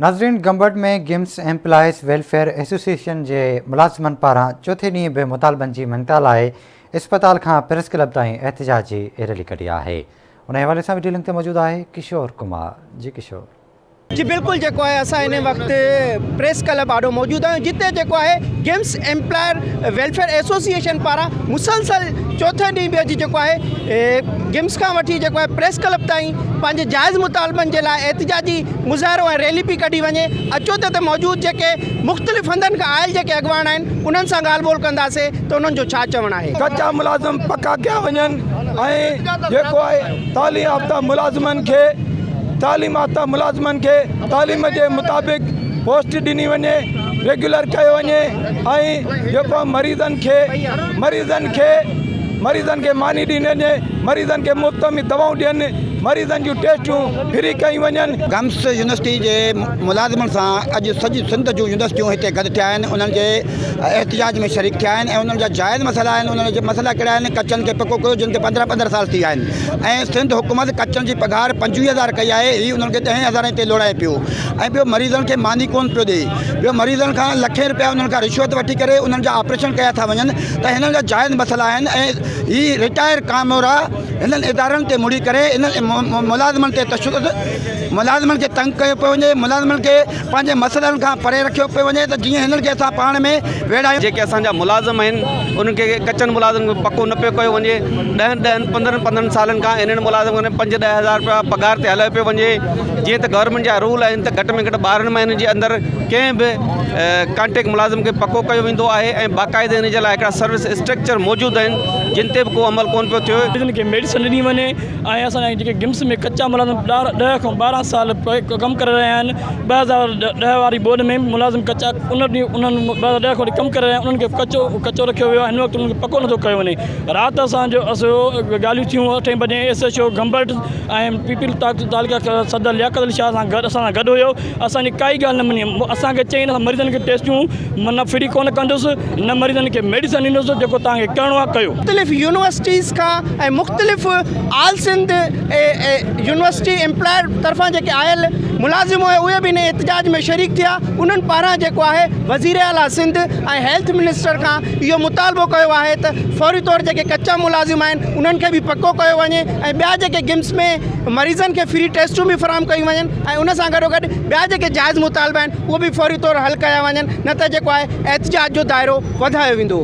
ناظرين Gambat ۾ GIMS employees welfare association جي ملازمن پاران چوٿين ڏينهن به مطالبن جي مڃتا لاء اسپتال کان پريس ڪلب تائين احتجاجي ريلي ڪڍي آهي ان حوالي سان وڊيو لنڪ تي موجود آهي ڪشور ڪمار جي ڪشور. جي بلڪل جيڪو آهي اسان هن وقت پريس ڪلب آڏو موجود آهيون جتي جيڪو آهي گمس ايمپلائر ويلفيئر ايسوسيئيشن پاران مسلسل چوٿين ڏينهن به اڄ جيڪو آهي گمس کان وٺي جيڪو آهي پريس ڪلب تائين پنهنجي جائز مطالبن جي لاء احتجاجي مظاهرو ۽ ريلي پئي ڪڍي وڃي اچو ته هتي موجود جيڪي مختلف هنڌن کان آيل جيڪي اڳواڻ آهن انهن سان ڳالهه ٻولهه ڪنداسين ته انهن جو ڇا چوڻ آهي. ڪچا ملازم پڪا ڪيا وڃن ۽ جيڪو آهي تعليم يافته ملازمن کي تعليم يافته ملازمن کي تعليم جي مطابق پوسٽ ڏني وڃي ريگيولر ڪيو وڃي ۽ جيڪو مريضن کي مريضن کي مريضن کي ماني ڏني وڃي مريضن کي مفت ۾ دوائون ڏين مريضن جون ٽيسٽون فري ڪيون وڃن. گمس يونيورسٽي جي ملازمن سان اڄ سڄي سنڌ جون يونيورسٽيون هتي گڏ ٿيا آهن انهن جي احتجاج ۾ شريڪ ٿيا آهن ۽ انهن جا جائز مسئلا آهن انهن جا مسئلا ڪهڙا آهن ڪچن کي پڪو ڪيو جن کي پندرهن پندرهن سال ٿي ويا آهن ۽ سنڌ حڪومت ڪچن جي پگهار 25 هزار ڪئي آهي هي انهن کي ڏهين هزارين تي لوڙائي پيو ۽ ٻيو مريضن کي ماني ڪونه پيو ڏئي ٻيو مريضن کان لکين رپيا انهن کان رشوت وٺي ڪري انهن جا آپريشن ڪيا ٿا وڃن ته هنن جا جائز مسئلا آهن ۽ هي رٽائر ڪامورا هنن ادارن تي مڙي ڪري انهن ملازمن تي تشدد ملازمن کي تنگ ڪيو پيو وڃي ملازمن کي پنهنجي مسئلن کان پري رکيو پيو وڃي ته جيئن هنن کي اسان پاڻ ۾ ويڙهايون. جيڪي اسان جا ملازم آهن انهن کي ڪچن ملازمن کي پڪو نه پيو ڪيو وڃي ڏهن ڏهن پندرهن پندرهن سالن کان انهن ملازمن کي پنج ڏهه هزار رپيا پگهار تي هلايو پيو وڃي جيئن ته گورنمينٽ جا رول آهن ته گهٽ ۾ گهٽ 12 مهينن جي اندر ڪنهن به ڪانٽريڪٽ ملازم کي پڪو ڪيو ويندو آهي ۽ باقاعدي ان جي لاء هڪڙا سروس اسٽرڪچر موجود آهن جن تي به ڪو عمل ڪونه پيو ٿئي. مريضن کي ميڊيسن ڏني وڃي ۽ اسان جا جيڪي گمس ۾ ڪچا ملازم 10 کان 12 سال ڪم ڪري رهيا آهن 2010 واري ٻوڏ ۾ ملازم ڪچا ان ڏينهن انهن 2010 کان وٺي ڪم ڪري رهيا آهن انهن کي ڪچو ڪچو رکيو ويو آهي هن وقت انهن کي پڪو نٿو ڪيو وڃي رات اسان جو ڳالهيون ٿيون اٺين بجي S H O Gambat ۽ P P تعلقه صدر لياقت علي شاهه سان گڏ اسان سان گڏ هيو اسان جي ڪائي ڳالهه نه مڃي اسان کي چيائين اسان مريضن کي ٽيسٽون نه فري ڪونه ڪندس نه مريضن کي ميڊيسن ڏيندس جيڪو توهان کي ڪرڻو آهي ڪيو. مختلف يونيورسٽيز کان ۽ مختلف آل سنڌ يونيورسٽي ايمپلائر طرفان جيڪي آيل ملازم هيا اهي به ان احتجاج ۾ شريڪ ٿيا انهن پاران جيڪو آهي وزير اعليٰ سنڌ ۽ هيلٿ منسٽر کان اهو مطالبو ڪيو آهي ته فوري طور جيڪي ڪچا ملازم آهن انهن کي به پڪو ڪيو وڃي ۽ ٻيا جيڪي گمس ۾ مريضن کي فري ٽيسٽون به فراهم ڪيون وڃن ۽ ان سان گڏوگڏ ٻيا جيڪي جائز مطالبا آهن اهي به فوري طور حل ڪيا وڃن نه ته جيڪو آهي احتجاج جو دائرو وڌايو ويندو.